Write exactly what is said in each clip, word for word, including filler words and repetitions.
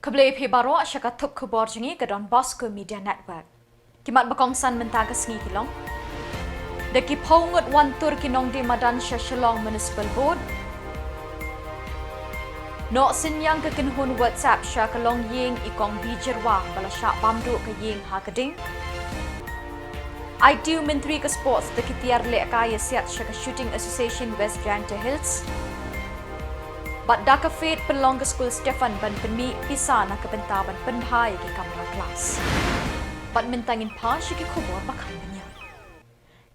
Khublei phi baroh sha ka thup khubor jong ngi ka Don Bosco Media Network. Ki mat ba kongsan mynta ka sngi ki long: Da ki phew ngut wan tur ki nongdie madan sha Shillong Municipal Board. Noh synñiang ka kynhun WhatsApp sha ka longïing i Kong Bijyrwa ba la shah bam duh ka ïing ha Kding. Ai tiew Myntri ka Sports da ki tiar lehkai ïasiat sha ka Shooting Association West Jaintia Hills. Bad da ka Fete pynlong ka skul Stephen ban pynmih pisa na ka bynta ban pynbha ïa ki kamra klas. Bad mynta ngin phai sha ki khubor ba khan bniah.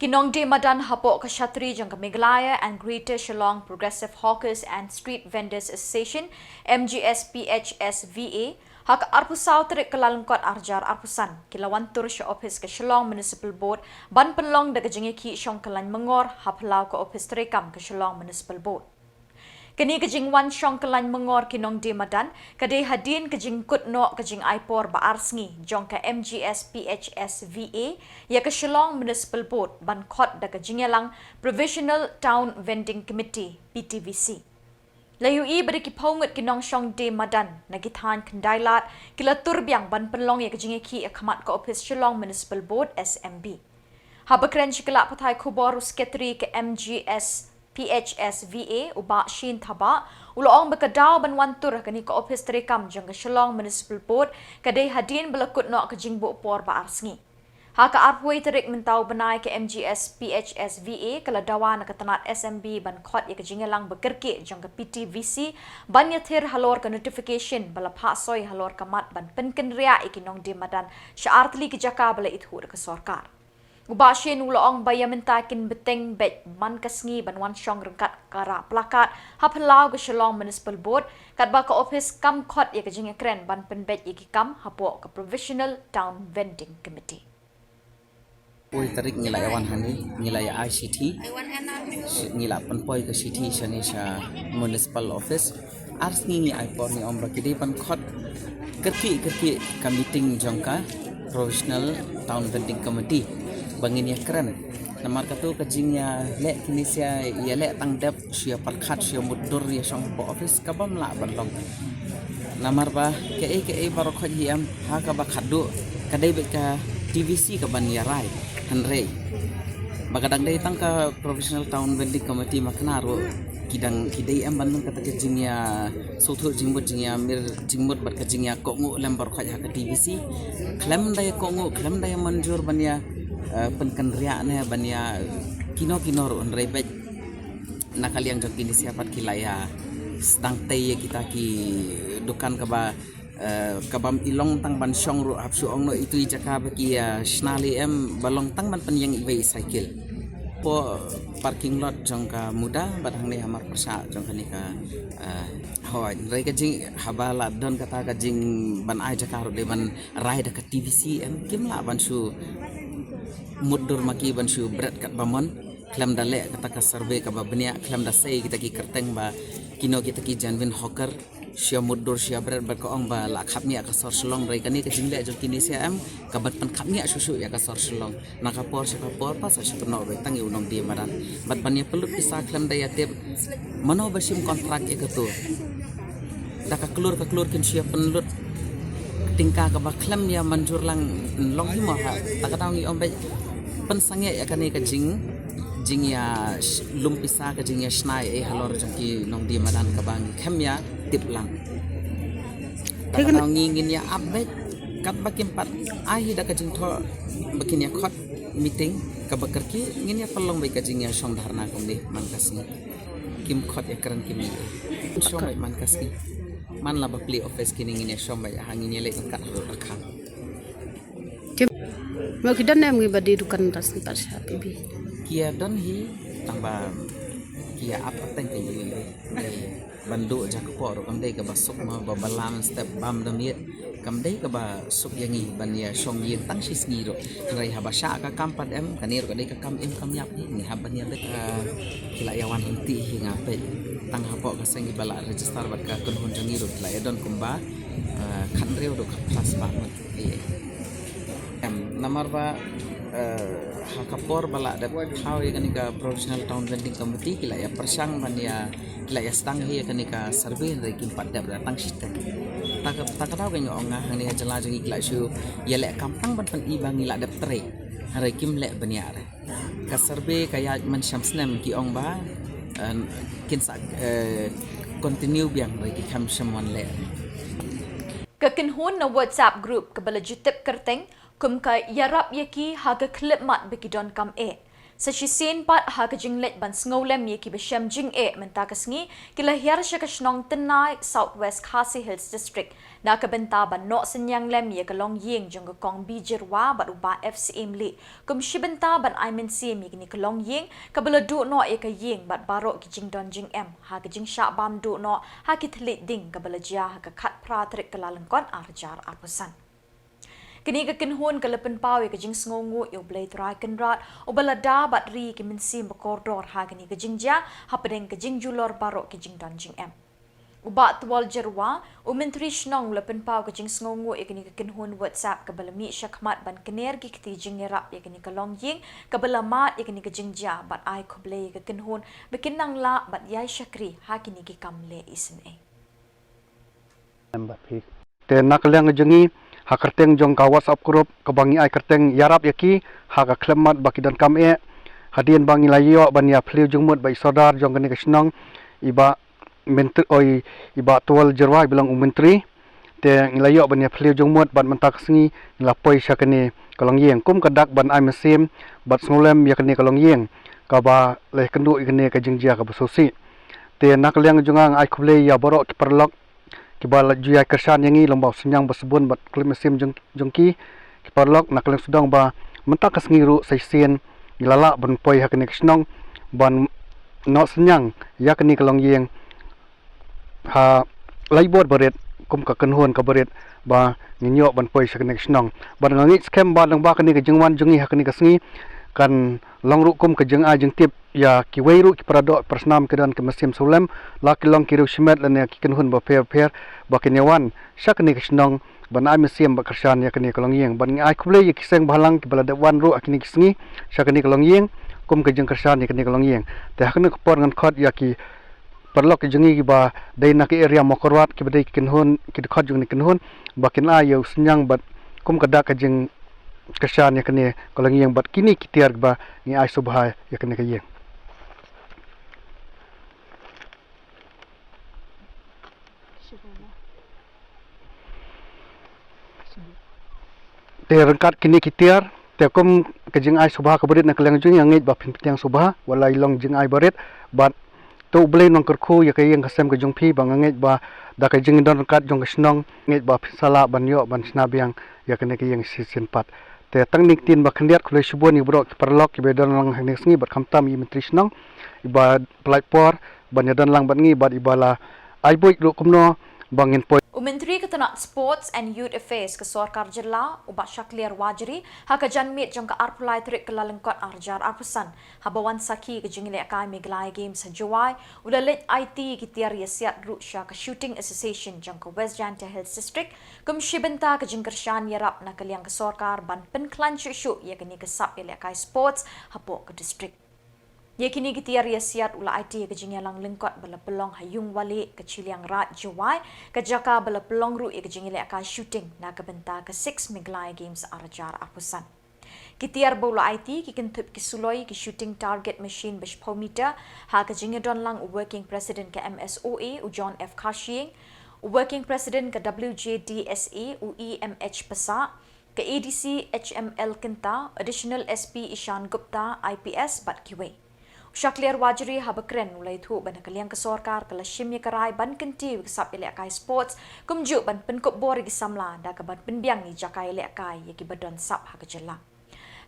Ki nongdie madan hapoh ka shatri jong ka Meghalaya and Greater Shillong Progressive Hawkers and Street Vendors Association, M G S P H S V A, ha ka arphew saw tarik Kyllalyngkot arhajar arphew san, ki la wan tur sha ophis ka Shillong Municipal Board ban pynlong da ka jingïakhih shongkyllaiñ myngor ha phyllaw ka ophis treikam ka Shillong Municipal Board. Kane ka jingwan shongkyllaiñ myngor ki nongdie madan ka dei hadien ka jingkut noh ka jingai por ba ar sngi jong ka M G S P H S V A ïa ka Shillong Municipal Board ban khot da ka jingïalang Provisional Town Vending Committee, P T V C. La ïohi ba da ki phew ngut ki nongshong die madan na ki thaiñ Khyndailad ki la tur biang ban pynlong ïa ka jingïakhih ha khmat ka ophis Shillong Municipal Board, S M B. Haba kren sha ki lad pathai khubor u Secretary ka M G S P H S V A, u Bah Shane Thabah, u la ong ba ka daw ban wan tur ha kane ka ophis treikam jong ka Shillong Municipal Board ka dei hadien ba la kut noh ka jingbuh por ba ar sngi. Ha ka arphew wei tarik mynta u bnai ka M G S P H S V A ka la dawa na ka tnat S M B ban khot ïa ka jingïalang ba kyrkieh jong ka P T V C ban ïathir halor ka notification ba la phah soi halor ka mat ban pynkynriah ïa ki nongdie madan sha ar tylli ki jaka ba la ithuh da ka sorkar. U Bah Shane u la ong ba ïa mynta kin bteng beit man ka sngi ban wan shong ryngkat ka rah plakat ha phyllaw ka Shillong Municipal Board, katba ka ophis kam khot ïa ka jingïakren ban pynbeit ïa ki kam hapoh ka Provisional Town Vending Committee. Poi tarik ngi la ïa wan hangne, ngi la ïa ai shithi, shi-, ngi la pynpoi ka shithi shane sha Municipal Office. Ar sngi ngi ai por, ngi ong ba ki dei ban khot kyrkieh kyrkieh ka meeting jong ka Provisional Town Vending Committee ba ngin ïakren. Namar katu ka jingïaleh kine sia ïaleh tang dep, shu ïa pyrkhat, shu ïa mutdur ïa shong hapoh office, ka bym lah ban long. Namar ba kaei kaei baroh khoit hi em, ha kaba khatduh ka dei beit ka T V C ka ban ïa rai. Hynrei ba ka dang dei tang ka Provisional Town Vending Committee ma kane ruh ki dang, ki dei em ban long kata ka jingïa sngewthuh jingmut, jingïa mir jingmut bad ka jingïa kohnguh lem baroh khoit ha ka T V C. Khlem da ïa kohnguh, khlem da ïa mynjur ban ïa, eh, pynkynriah ne ban ïa kino kino ruh, hynrei beit na ka liang jong kine sia pat ki la ïa sdang tei ïa kita ki dukan kaba, eh, ka bym i long tang ban shong ruh, hap shu ong noh itu i jaka ba ki ïa shna lei em, ba long tang ban pynïeng iwei i cycle. Hapoh parking lot jong ka MUDA bad hangne ha mar pyrshah jong kane ka, eh, hoi. Hynrei ka jing, haba la don kata ka jing ban ai jaka ruh dei ban rai da ka T V C em, kim lah ban shu mutdur ma ki ban shu bret katba mon. Khlem da leh kata ka survey kaba bniah, khlem da sei kita ki kyrteng ba kino kita ki genuine hawker, shu ïa mutdur, shu ïa bret bad ka ong ba la khapngiah ka sor Shillong, hynrei kane ka jingleh jong kine sia em ka ban pynkhapngiah shuh shuh ïa ka sor Shillong. Na ka por sha ka por, pat sa shu kynnoh beit tang ïa u nongdie madan. Bad ban ïa pynlut pisa khlem da ïa tip mano ba shim kontrak ïa katu. Da ka klur ka klur kin shu ïa pynlut tyngka kaba khlem ïa mynjur lang, long hi mo ha. Ta ka daw ngi ong beit pynsangeh ïa kane ka jing, jingïa sh-, lum pisa, ka jingïa shna ei halor jong ki nongdie madan kaba ngi khlem ïa tip lang. Ta ka daw ngi ngin ïa ap beit katba kim pat ai hi da ka jingthoh ba kin ïa khot meeting kaba kyrkieh, ngin ïa pynlong beit ka jingïa shong dharna kumne man ka sngi. Kim khot ïa kren kim ïa shong beit man ka sngi. Man la ba plie office kine ngin ïa shong beit ha, ngin ïa leit ryngkat ha Rud Rakhang. Kim, mo ki don em ngi ba die dukan tas tas ha P B. Ki ïa don hi tang ba ki ïa ap pateng ki ïa ban duh ja ka por ruh kam dei kaba suk mo, ba balam step bam da miet. Kam dei kaba suk ïa ngi ban ïa shong ïing tang shi sngi ruh. Hynrei haba shah ka kam pat em, kane ruh ka dei ka kam im kam ïap hi, ngi hap ban ïa leit, ah, ki la ïa wan ryntih hi nga peit. Tang hapoh ka seng kiba la register bad ka kynhun jong ngi ruh ki la ïa don kumba, ah, khathynriew ruh khatphra spah ngut. Ïa. Em, namar ba, eh, ha ka por ba la dep thaw ïa kane ka Provisional Town Vending Committee ki la ïa pyrshang ban ïa, ki la ïa sdang hi ïa kane ka survey hynrei kim pat dep da tang shiteng. Ta ka, ta ka daw ka nga ong nga hangne ha jylla jong ngi ki la shu ïaleh kam tang ban pyni ba ngi la dep trei. Hynrei kim leh bniah re. Ka survey ka ïaid man sham snem ki ong ba, eh, kin sa, eh, continue biang re, ki kham shym wan leh. Ka kynhun na WhatsApp group kaba la ju tip kyrteng kum ka Ïarap ïa ki ha ka khyllipmat ba ki donkam eh. Sa shisien pat ha ka jingleit ban sngewlem ïa kiba shem jingeh mynta ka sngi, ki la hiar sha ka shnong Tynnai, South West Khasi Hills District, na ka bynta ban noh synñiang lem ïa ka longïing jong ka Kong B. Jyrwa bad u Bah F. Syiemlieh, kum shi bynta ban ai mynsiem ïa kane ka longïing kaba la duh noh ïa ka ïing bad baroh ki jingdon jingem ha ka jingshah bam duh noh ha ki thylliej ding kaba la jia ha ka khatphra tarik Kyllalyngkot arhajar arphew san. Kane ka kynhun ka la pynpaw ïa ka jingsngewnguh ïa U Blei Trai Kynrad uba la da bad ri ki mynsiem ba kordor ha kane ka jingjia hapdeng ka jingjulor baroh ki jingdon jingem. U Bah Tuol Jyrwa, u Myntri Shnong, u la pynpaw ka jingsngewnguh ïa kane ka kynhun WhatsApp kaba la mih shakhmat ban kner ki kti jingïarap ïa kane ka longïing kaba la mad ïa kane ka jingjia bad ai khublei ïa ka kynhun ba kin nang lah bad ïai shakri ha kine ki kam leh isynei. Te na ka liang jong ngi, ha kyrteng jong ka WhatsApp group kaba ngi ai kyrteng Ïarap ïa ki ha ka khyllipmat ba ki donkam eh, hadien ba ngi la ïoh ban ïa phylliew jingmut bad i Sordar jong kane ka shnong, i Bah Myntri, oi, i Bah Tuol Jyrwa, iba long u Myntri. Te ngi la ïoh ban ïa phylliew jingmut bad mynta ka sngi ngi la poi sha kane ka longïing kum ka dak ban ai mynsiem bad sngewlem ïa kane ka longïing kaba la ïakynduh ïa kane ka jingjia kaba sngewsih. Te na ka liang jong nga, nga ai khublei ïa baroh ki paralok kiba la ju ïai kyrshan ïa ngi lyngba u synñiang ba sbun bad khyllipmat mynsiem jong, jong ki, ki paralok, na ka liang sawdong ba mynta ka sngi ruh sa shisien ngi la lah ban poi ha kane ka shnong ban noh synñiang ïa kane ka longïing ha lai bor barit kum ka kynhun kaba rit ba ngin ïoh ban poi sha kane ka shnong. Bad nga ngeit skhem ba lyngba kane ka jingwan jong ngi ha kane ka sngi kan long ruh kum ka jingai jingtip ïa kiwei ruh ki paradoh parasnam ki don ki mynsiem sngewlem, la ki long ki riew shimet lane ki kynhun bapher bapher ba kin ïa wan sha kane ka shnong ban ai mynsiem bad kyrshan ïa kane ka longïing. Bad ngi ai khublei ïa ki seng bhalang kiba la dep wan ruh ha kine ki sngi sha kane ka longïing kum ka jingkyrshan ïa kane ka longïing. Te ha kane ka por ngan khot ïa ki paralok ki jong ngi kiba dei na ka area Mawkyrwat, kiba dei ki kynhun, ki dkhot jong kane ka kynhun ba kin ai ïa u synñiang bad kum ka dak ka jingkyrshan ïa kane ka longïing bad kine ki tiar kiba ngi ai sngewbha ïa kane ka ïing. Te ryngkat kine ki tiar, te kum ka jingai sngewbha kaba rit na ka liang jong ngi, nga ngeit ba phin pyntiang sngewbha, wat la i long jingai ba rit, bad to U Blei un kyrkhu ïa ka ïing ka sem ka jong phi, ba nga ngeit ba da ka jingdon ryngkat jong ka shnong, nga ngeit ba phin sa lah ban ïoh ban shna biang ïa kane ka ïing shisien pat. Te tang kine ki ktien ba khyndiat, khublei shibun ïa baroh ki paralok kiba don lang ha kane ka sngi bad khamtam ïa i Myntri Shnong, iba pynlait por ban ïa don lang bad ngi bad iba la ai buit ruh kumno ba ngin poi. U Myntri ka tnat Sports and Youth Affairs ka sorkar jylla, u Bah Shakliar Warjri, ha ka janmiet jong ka arphew lai tarik Kyllalyngkot arhajar arphew san, haba wan sakhi ka jingïalehkai Meghalaya Games ha Jowai, u la leit aiti ki tiar ïasiat ruh sha ka Shooting Association jong ka West Jaintia Hills District, kum shi bynta ka jingkyrshan ïarap na ka liang ka sorkar ban pynkhlaiñ shuh shuh ïa kane ka sap ïalehkai sports hapoh ka district. Ïa kine ki tiar ïasiat u la aiti ïa ka jingïalang lyngkot ba la pynlong ha Yung Wali, ka Chilliangraij, Jowai, ka jaka ba la pynlong ruh ïa ka jingïalehkai shooting na ka bynta ka six Meghalaya Games arhajar arphew san. Ki tiar ba u la aiti ki kynthup ki suloi, ki shooting target machine ba shiphew meter, ha ka jingïadon lang u Working President ka M S O A, u John F Khashing, u Working President ka W J D S A, u E M H Passah, ka A D C H M L Kynta, Additional S P Ishan Gupta, I P S, bad kiwei. U Shakliar Warjri haba kren u la ïathuh ba na ka liang ka sorkar ka la shim ïa ka rai ban kyntiew ïa ka sap ïalehkai sports, kumjuh ban pynkup bor ïa ki samla da kaban pynbiang ïa ki jaka ïalehkai ïa kiba don sap ha ka jylla.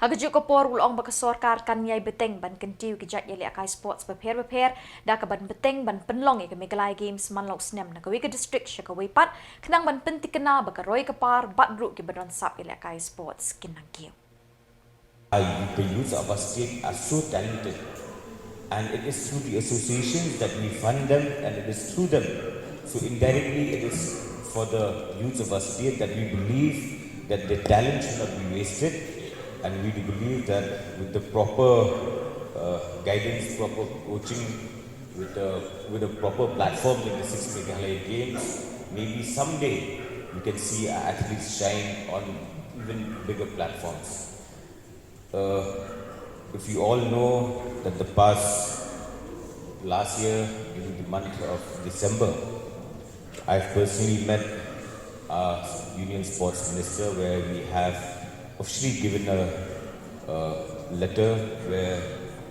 Ha kajuh ka por u la ong ba ka sorkar kan ïai bteng ban kyntiew ïa ki jait ïalehkai sports bapher bapher, da kaban bteng ban pynlong ïa ka Meghalaya Games man la u snem na kawei ka district sha kawei pat, khnang ban pynthikna ba ka roi ka par bad ruh kiba don sap ïalehkai sports kin nang kiew. Uh, the youths of our state are so talented, and it is through the associations that we fund them, and it is through them. So indirectly, it is for the youths of our state that we believe that their talent should not be wasted, and we do believe that with the proper, uh, guidance, proper coaching, with a, with a proper platform like the six Meghalaya Games, Maybe someday we can see our athletes shine on even bigger platforms. Uh, if you all know that the past last year, during the month of December, I've personally met our Union Sports Minister, where we have officially given a, a letter where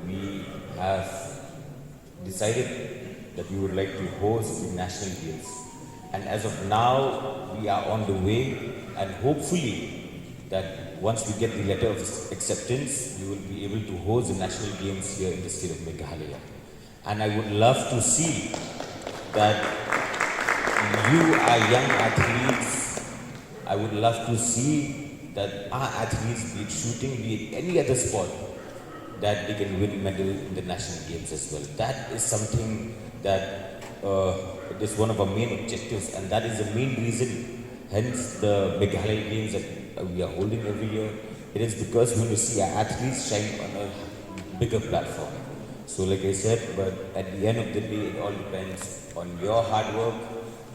we have decided that we would like to host the National Games. And as of now, we are on the way, and hopefully that once we get the letter of acceptance, we will be able to host the National Games here in the state of Meghalaya. And I would love to see that you, our young athletes, I would love to see that our athletes, be it shooting, be it any other sport, that they can win medal in the national games as well. That is something that, uh, is one of our main objectives, and that is the main reason, hence the Meghalaya Games that we are holding every year. It is because we want to see our athletes shine on a bigger platform. So, like I said, but at the end of the day, it all depends on your hard work.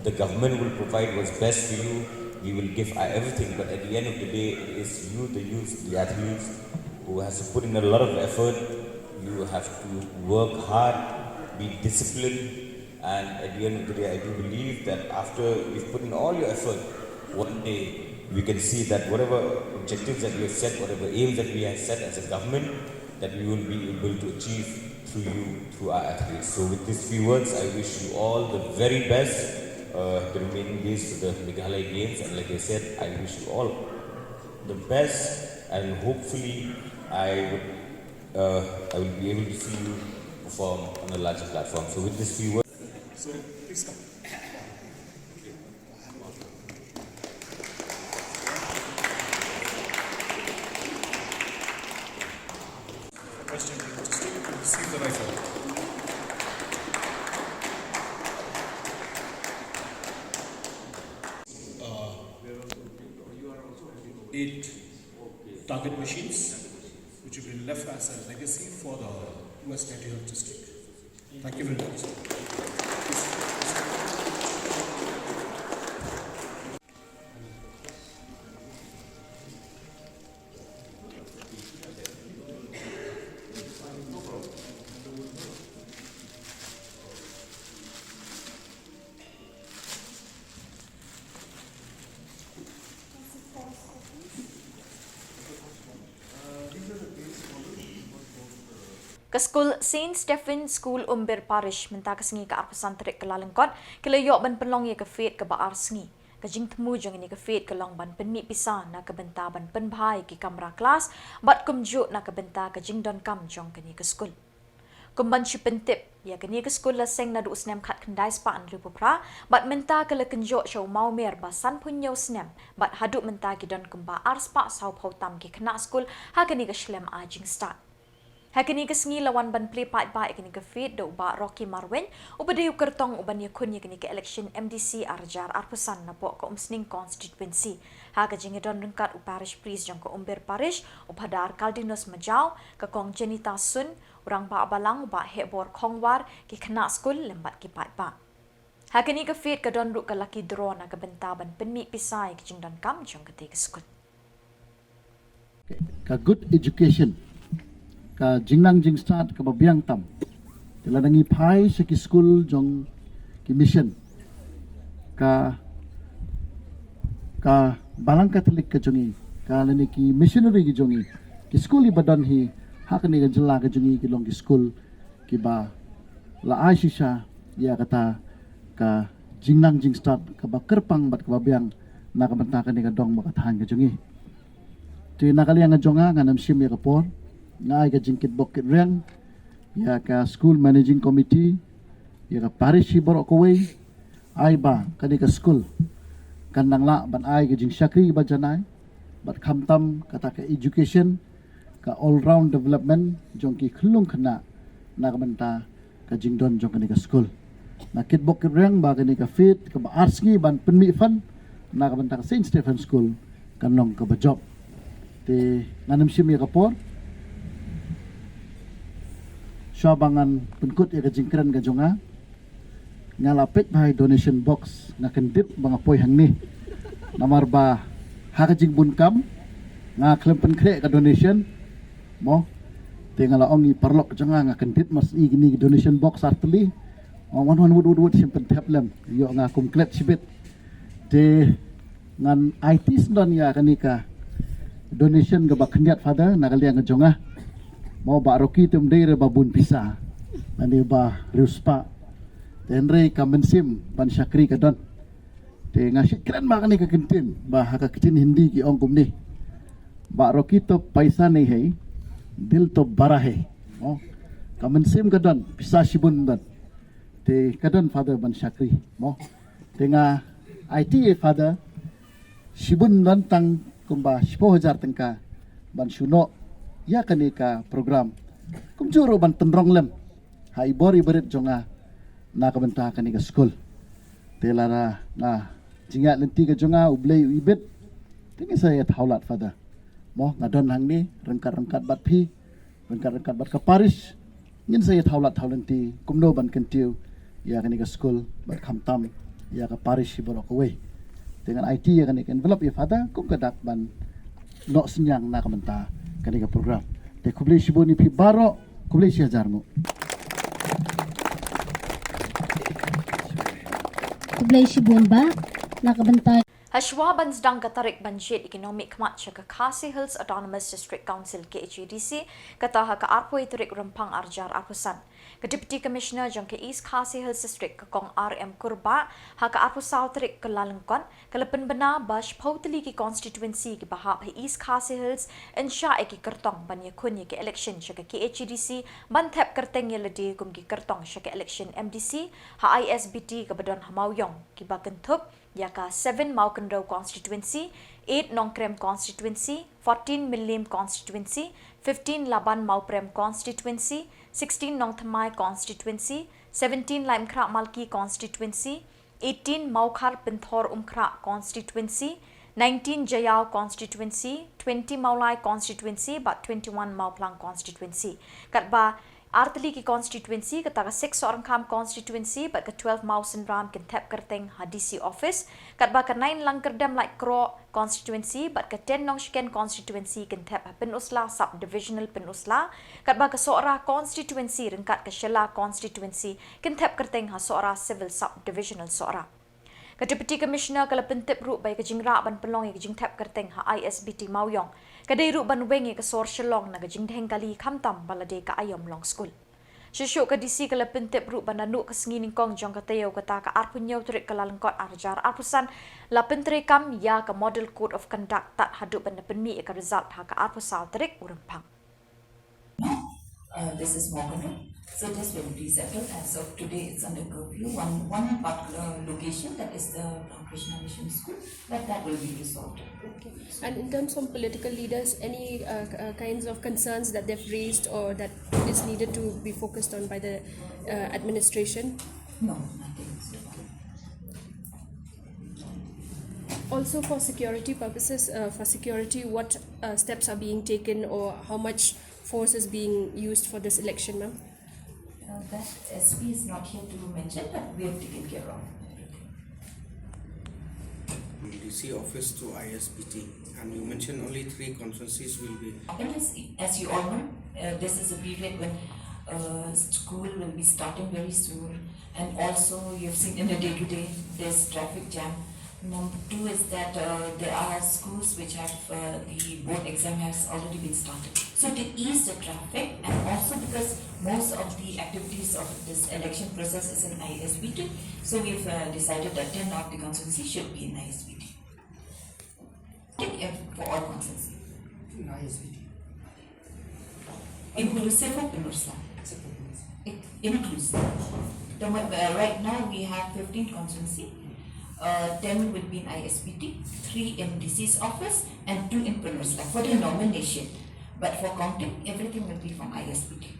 The government will provide what's best for you. We will give our everything, but at the end of the day, it is you, the youth, the athletes, who has to put in a lot of effort. You have to work hard, be disciplined, and at the end of the day, I do believe that after you've put in all your effort, one day we can see that whatever objectives that we have set, whatever aims that we have set as a government, that we will be able to achieve through you, through our athletes. So with these few words, I wish you all the very best, uh, the remaining days for the Meghalaya Games. And like I said, I wish you all the best, and hopefully I would, uh, I will be able to see you perform on a larger platform. So with these few words, so please come. Question, just receive the rifle. Uh, eight target machines, which have been left as a legacy for the West Jaintia Hills district. Thank you very much. Ka skul Saint Stephen School, Umbir Parish, mynta ka sngi ka arphew san tarik Kyllalyngkot, ki la ïoh ban pynlong ïa ka fete kaba ar sngi. Ka jingthmu jong kane ka fete ka long ban pynmih pisa na ka bynta ban pynbha ïa ki kamra klas, bad kumjuh na ka bynta ka jingdonkam jong kane ka skul. Kum ban shu pyntip, ïa kane ka skul la seng naduh u snem khatkhyndai spah hynriewphew phra, bad mynta ka la kynjoh sha u mawmer ba sanphew hynñiew snem, bad haduh mynta ki don kumba ar spah sawphew tam ki khynnah skul ha kane ka shlem ai jingstad. Ha kane ka sngi la wan ban plie paidbah ïa kane ka fete da u Bah Rocky Marwein, uba dei u kyrtong u ban ïakhun ïa kane ka election M D C ar hajar arphew san napoh ka Umsning constituency. Ha ka jingïadon ryngkat u parish priest jong ka Umbir Parish, u Phadar Caldinus Majaw, ka Kong Jenita Sun, u Rangbah Balang u Bah Hehbor Khongwar, ki khynnah skul lem bad ki paidbah. Ha kane ka fete ka don ruh ka lucky draw na ka bynta ban pynmih pisa ïa ka jingdonkam jong kata ka skul. Ka good education, ka jingnang jingstad kaba biang tam, te lada ngi phai sha ki skul jong ki mission, ka, ka Balang Katholik ka jong ngi, ka lane ki missionary ki jong ngi, ki skul kiba don hi ha kane ka jylla ka jong ngi ki long ki skul kiba la ai shisha ïa kata ka jingnang jingstad kaba kyrpang bad kaba biang na ka bynta kane ka dong bad ka thaiñ ka jong ngi. Te na ka liang ka jong nga, ngan ym shim ïa ka por, nga ai ka jingkitbok kitrwiang ïa ka school managing committee, ïa ka parish hi baroh kawei, ai ba kane ka skul kan nang lah ban ai ka jingshakri ba janai, bad khamtam kata ka education, ka all round development jong ki khyllung khynnah na ka bynta ka jingdon jong kane ka skul. Nga kitbok kitrwiang ba kane ka fete kaba ar sngi ban pynmih fund na ka bynta ka Saint Stephen School kan long kaba jop. Te ngan ym shim ïa ka por, shuwa ba ngan pynkut ïa ka jingkren ka jong nga, Nga la peit bha ïa i donation box, nga kyndit ba nga poi hangne. Namar ba ha ka jingbun kam nga khlem pynkhreh ka donation. Mo, te nga la ong ïa i paralok jong nga, nga kyndit mas i kine ki donation box artylli. Mo, wan wan wut wut wut, shim pynthep lem. Ïoh nga kum klet shibit. Te ngan aiti sngewdon ïa kane ka donation kaba khyndiat, Father, na ka liang ka jong nga. Mo, Bah Rocky te um dei re ba bun pisa, lane ba riewspah. Te hynrei ka mynsiem ban shakri ka don. Te nga shait kren ma kane ka ktien, ba ha ka ktien Hindi ki ong kumne: Bah Rocky, to paisa nahi hai, dil to bada hai. Mo, ka mynsiem ka don, pisa shibun don. Te ka don, Father, ban shakri. Mo, te nga aiti ïa i, Father, shibun don, tang kumba shiphew hajar tyngka ban shu noh ïa kane ka program. Kumjuh ruh ban tynrong lem ha i bor i barit jong nga na ka bynta kane ka skul. Te lada na jingïaid lynti ka jong nga, U Blei u ibit, te ngin sa ïa thaw lad, Father. Mo, nga don hangne ryngkat ryngkat bad phi, ryngkat ryngkat bad ka parish, ngin sa ïa thaw lad thaw lynti kumno ban kyntiew ïa kane ka skul bad khamtam ïa ka parish hi baroh kawei. Te ngan aiti ïa kane ka envelope ïa i, Father, kum ka dak ban noh synñiang na ka bynta kane ka program. Te khublei shibun ïa phi baroh, khublei shihajar nguh. Khublei shibun, Bah, na ka bynta. Hashwa ban sdang ka tarik ban jied ïa ki nongmihkhmat sha ka Khasi Hills Autonomous District Council, K H A D C, kata ha ka arphew tarik Rymphang arhajar arphew san, ka Deputy Commissioner jong ka East Khasi Hills District, ka Kong R M Kurbah, ha ka arphew saw tarik Kyllalyngkot, ka la pynbna ba shiphew tylli ki constituency kiba hap ha East Khasi Hills yn shah ïa ki kyrtong ban ïakhun ïa ka election sha ka K H A D C ban thep kyrteng ïa lade kum ki kyrtong sha ka election M D C ha I S B T kaba don ha Mawïong, kiba kynthup ïa ka seven Mawkynrew Constituency, eight Nongkrem Constituency, fourteen Mylliem Constituency, fifteen Laban Mawprem Constituency, sixteen Nongthymmai Constituency, seventeen Laitumkhrah Malki Constituency, eighteen Mawkhar Pynthor Umkhrah Constituency, nineteen Jaïaw Constituency, twenty Mawlai Constituency bad twenty-one Mawphlang Constituency. Katba artylli ki constituency, kata ka six Sohryngkham Constituency bad ka twelve Mawsynram, kin thep kyrteng ha D C office, katba ka nine Langkyrdem Laitkroh Constituency bad ka ten Nongshken Constituency kin thep ha Pynursla, Sub-Divisional Pynursla, katba ka Sohra Constituency ryngkat ka Shella Constituency kin thep kyrteng ha Sohra Civil Sub-Divisional Sohra. Ka Deputy Commissioner ka la pyntip ruh ba ïa ka jingrah ban pynlong ïa ka jingthep kyrteng ha I S B T Mawïong ka dei ruh ban weng ïa ka sor Shillong na ka jingdheng kali, khamtam ba lade ka aïom long skul. Shuh shuh ka D C ka la pyntip ruh ba naduh ka sngi nyngkong jong ka taïew, kata ka arphew hynñiew tarik Kyllalyngkot arhajar arphew san, la pyntreikam ïa ka Model Code of Conduct tad haduh ban da pynmih ïa ka result ha ka arphew saw tarik u Rymphang. Uh, this is Mawkynrew. So this will be settled as of today. It's under curfew. One, one particular location, that is the Ramakrishna Mission School, but that will be resolved. Okay. And in terms of political leaders, any uh, k- uh, kinds of concerns that they've raised or that is needed to be focused on by the uh, administration? No, nothing so far. Also, for security purposes, uh, for security, what uh, steps are being taken or how much force is being used for this election, ma'am? Uh, that S P is not here to mention, but we have taken care of everything. D C office to I S B T, and you mentioned only three constituencies will be. Happen is, as you all know, uh, this is a period when uh, school will be starting very soon, and also you've seen in the day to day there's traffic jam. Number two is that uh, there are schools which have uh, the board exam has already been started. So to ease the traffic, and also because most of the activities of this election process is in I S B T, so we've uh, decided that ten of the constituency should be in I S B T. Take it for all constituency. In I S B T. Inclusive of Pynursla. Except for Pynursla. It includes. The, uh, right now we have fifteen constituency. Uh, ten will be in I S B T, three in D C's office, and two in Pynursla for the nomination. But for counting, everything will be from I S B T.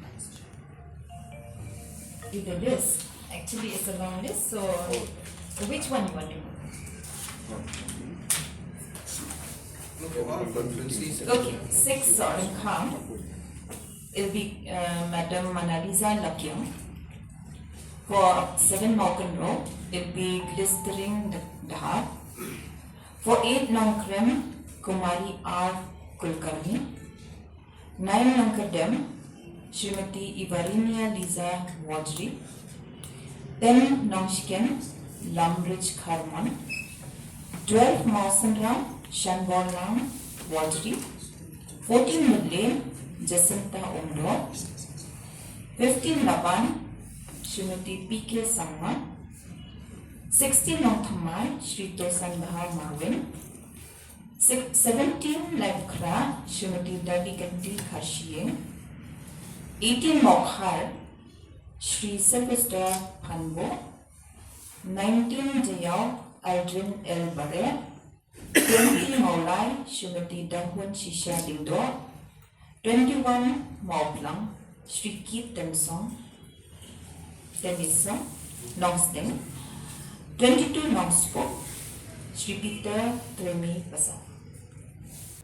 With the list, actually, it's a long list. So, which one you want to know? Look at all constituencies. Okay, six Sohryngkham. It'll be uh, Madam Manaliza Lakiang. For seven Mawkynrew, it'll be Glistering Dahar. For eight Nongkrem, Kumari R Kulkarni. Nine Nongkyrdem, Srimati Ivarinia Liza Wajri. Ten Nongshken, Lamrich Kharmon. Twelve Mawsynram, Shanborlang Wajri. Fourteen Mudlane, Jacinta Umdor. Fifteen Laban, Srimati P K Sangma. Sixteen Nongthymmai, Shri Tosan Bahar Marwin. Six, seventeen Laitkhrah, Srimati Daviganti Kharshiing. Eighteen Mawkhar, Shri Sylvester Phanbo. Nineteen Jaiaw, Aldrin L Bareh. Twenty Mawlai, Srimati Dahun Shisha Lyngdoh. Twenty-one Mawphlang, Shri Keith Tensong, Tenison, Nongsteng. Twenty-two Nongspok, Shri Peter Tremi Pasar.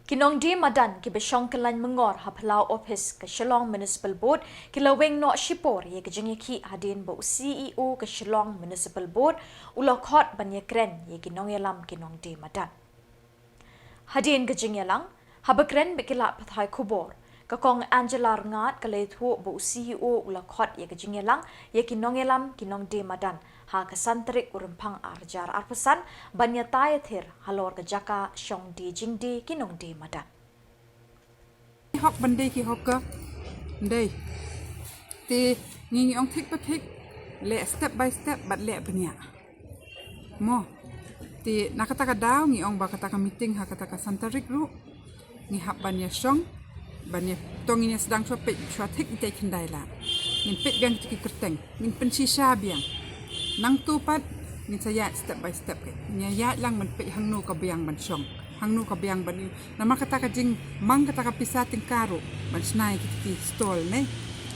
Ki nongdie madan kiba shong kyllain myngor ha phyllaw ophis ka Shillong Municipal Board ki la weng noh shipor ïa ka jingïakhih hadien ba u C E O ka Shillong Municipal Board u la khot ban ïakren ïa ki nongïalam ki nongdie madan. Hadien ka jingïalang, haba kren bad ki lad pathai khubor, ka Kong Angela Rngat ka la ïathuh ba u C E O u la khot ïa ka jingïalang ïa ki nongïalam ki nongdie madan ha ka san tarik u Rymphang ar hajar arphew san ban ïatai ïathir halor ka jaka shong die jingdie ki nongdie madan. Hok ban dei ki hok ka dei. Te ngi ngi ong thik pa thik, leh step by step bad leh bniah. Mo. Te na kata ka daw ngi ong ba kata ka meeting ha kata ka san tarik ruh ngi hap ban ïa shong, ban ïa tong, ngin ïa sdang shuwa peit shuwa thik ïa ki khyndai lad. Ngin peit biang ki kyrteng, ngin pynshisha biang. Nangtu pat ngin sa ïaid step by step, ngin ïa ïaid lang ban peit hangno ka biang ban shong, hangno ka biang ban ïa. Namar kata ka jingmang kata ka pisa tyngka ruh ban shna ïa kita ki stall ne.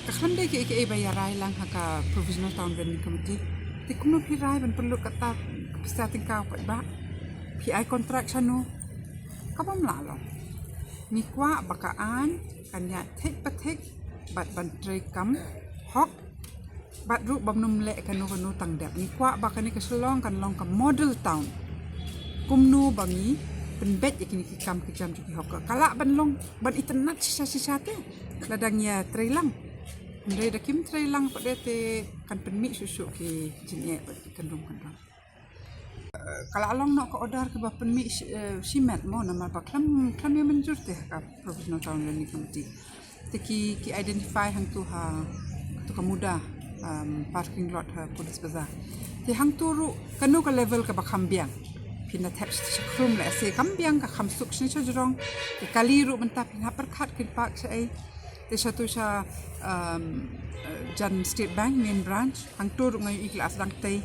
Ka khlem dei kiei kiei ba ïa rai lang ha ka Provisional Town Planning Committee. Te kumno phi rai ban pynlut kata ka pisa tyngka pat ba phi ai kontrak shano? Ka bym lah long. Ngi kwah ba ka aiñ kan ïaid thik pa thik bad ban trei kam hok. Bad ruh bym nym leh kano kano tang dep. Ngi kwah ba kane ka Shillong kan long ka model town. Kumno ba ngi pynbeit ïa kine ki kam ki jam jong ki hawker. Ka lah ban long ban itynnad shisha shisha te lada ngi ïa trei lang. Hynrei da kim trei lang pat de te kan pynmih shuh shuh ki jingeh bad ki kyndong kyndong. Ka la long noh ka order kiba pynmih shi-, eh, shimet mo, namar ba khlem, khlem ïa mynjur te ha ka Provisional Town Planning Committee. Te ki, ki identify hangtu ha, tu ka muda, um, parking lot ha Police Bazar. Te hangtu ruh kano ka level kaba kham biang. Phin da thep shi khrum lehse kham biang, ka kham suk shane shajrong. Ki kali ruh mynta phin hap pyrkhat kin park shaei. Te shatu sha, um, eh, jan State Bank main branch, hangtu ruh nga ïohi ki la sdang tei.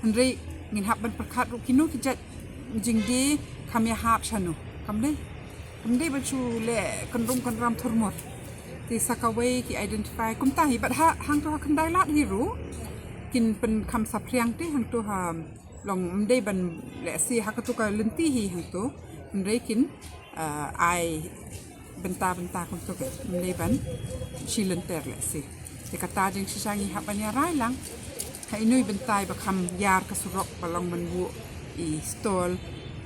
Hynrei ngin hap ban pyrkhat ruh kino ki jait jingdie kham ïahap shano. Kam dei, kam dei ban shu leh kynrum kynram thurmut. Te sa kawei ki identify kumta hi bad ha, hangtu ha khyndai lad hi ruh kin pynkham saphriang te hangtu ha long, ym dei ban lehse ha katu ka lynti hi hangtu. Hynrei kin, eh, ai bynta bynta kumtu ke, ym dei ban shi lynter lehse. Te kata jingshisha ngi hap ban ïa rai lang. Ha ino i bynta iba kham ïar ka surok ba long ban buh i stall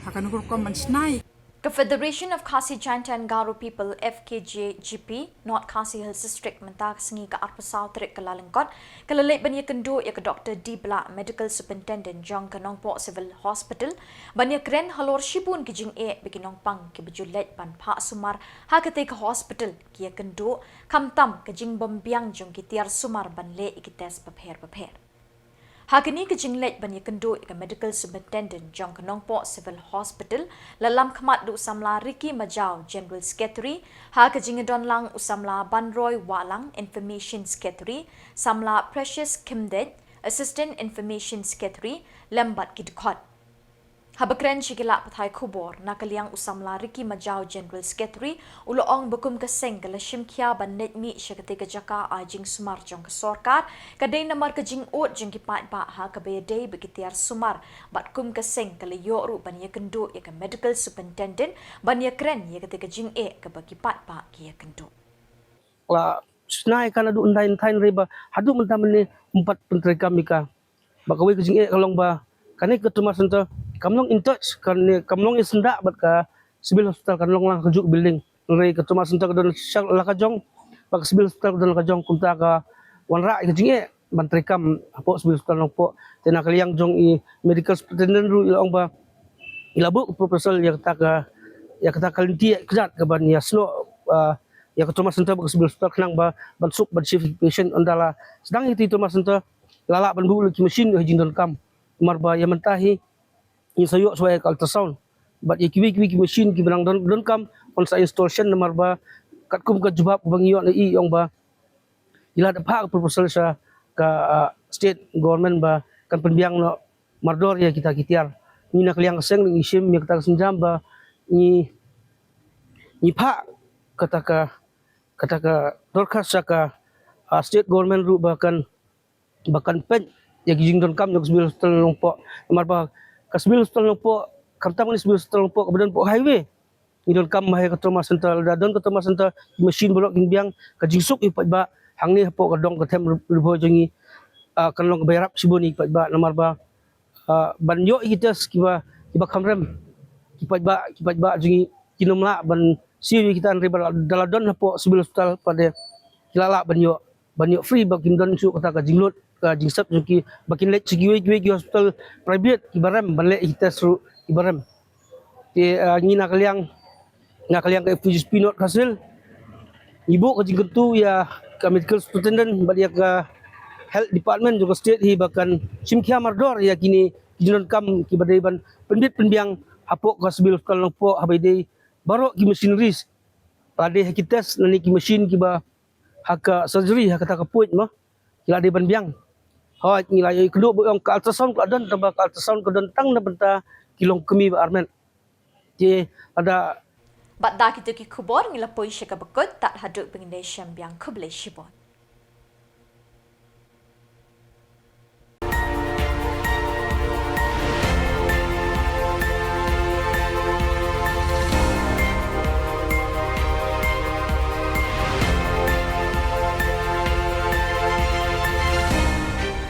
ha kano ka rukom ban shna ïa. Ka Federation of Khasi Jaintia and Garo People, F K J G P, North Khasi Hills District mynta ka sngi ka arphew saw tarik Kyllalyngkot ka la leit ban ïakynduh ïa ka Doktor D Blah, Medical Superintendent jong ka Nongpoh Civil Hospital, ban ïakren halor shibun ki jingeh ba ki nongpang kiba ju leit ban phah sumar ha katei ka hospital ki ïakynduh, khamtam ka jingbymbiang jong ki tiar sumar ban leh ïa ki test bapher bapher. Ha kane ka jingleit ban ïakynduh ïa ka Medical Superintendent jong ka Nongpoh Civil Hospital, la lam khmat da u samla Ricky Majaw, General Secretary, ha ka jingïadon lang u samla Banroy Wahlang, Information Secretary, samla Precious Khymdeit, Assistant Information Secretary, lem bad ki dkhot. Haba kren sha ki lad pathai khubor, na ka liang u samla Ricky Majaw, General Secretary, u la ong ba kum ka seng ka la shim khia ban leit mih sha katei ka jaka ai jingsumar jong ka sorkar, ka dei namar ka jingud jong ki paidbah ha kaba ïadei bad ki tiar sumar, bad kum ka seng ka la ïoh ruh ban ïakynduh ïa ka Medical Superintendent ban ïakren ïa katei ka jingeh kaba ki paidbah ki ïakynduh. La shna ïa ka naduh ynda ynda hynrei ba haduh mynta mynne ym pat pyntreikam ïa ka. Ba kawei ka jingeh ka long ba kane ka trauma center kam long in touch, kane kam long ïa syndah bad ka civil hospital, kan long lang ka juk building. Hynrei ka trauma center ka don sha la ka jong, ba ka civil hospital ka don la ka jong, kumta ka wanrah ïa ka jingeh ban treikam hapoh civil hospital Nongpoh. Te na ka liang jong i medical superintendent ruh i la ong ba i la buh proposal ïa kata ka, ïa kata ka lynti kjat ka ban ïa snoh, ah, ïa ka trauma center bad ka civil hospital khnang ba ban suk ban shift patient. Ynda la sdang ïa kata trauma center la lah ban buh lut ki machine ïa ka jingdonkam. Namar ba ïa mynta hi ngi sa ïoh shuwa ïa ka ultrasound bad ïa kiwei kiwei ki machine kiba nang don, donkam, kan sa installation. Namar ba katkum ka jubab ba ngi ïoh na i ong ba i la dep phah ka proposal sha ka, ah, state government ba kan pynbiang noh mardor ïa kita ki tiar. Ngi na ka liang ka seng ngi shim ïa kata ka sienjam ba ngi, ngi phah kata ka, kata ka dorkhas sha ka, ah, state government ruh ba kan, ba kan peit ïa ki jingdonkam jong ka civil hospital Nongpoh. Namar ba ka civil hospital Nongpoh, khamtam ka civil hospital Nongpoh kaba don hapoh highway, ngi donkam ma ha ka trauma center. Lada don ka trauma center, ki machine baroh kin biang, ka jingsuk ïa ki paidbah hangne hapoh ka dong ka them Ri Bhoi jong ngi, ah, kan long kaba ïarap shibun ïa ki paidbah. Namar ba, ah, ban ïoh ïa ki test kiba, kiba kham rem, ki paidbah, ki paidbah jong ngi kin ym lah ban siew ïa kita, hynrei ba lada la don hapoh civil hospital pat de ki la lah ban ïoh, ban ïoh free, ba kim don shuh kata ka jinglut, ka jingsep jong ki ba kin leit sha kiwei kiwei ki hospital private kiba rem ban leh ïa ki test ruh kiba rem. Te, ah, ngi na ka liang, na ka liang ka F P G C P North Khasi Hills ngi buh ka jingkyntu ïa ka medical superintendent bad ïa ka health department jong ka state hi ba kan shim khia mardor ïa kine ki jingdonkam kiba dei ban pynbit pynbiang hapoh ka civil hospital Nongpoh, haba ïadei baroh ki machineries, lada ha ki test lane ki machine kiba ha ka surgery, ha kata ka point mo, ki la dei ban biang. Hooid, ngi la ïoh ïa ka duh ba ong ka ultrasound ka la don, tangba ka ultrasound ka don tang na bynta ki longkmie ba armet. Te lada... Bad da kito ki khubor ngi la poi sha kaba kut, tad haduh ba ngin ïashem biang, khublei shibun.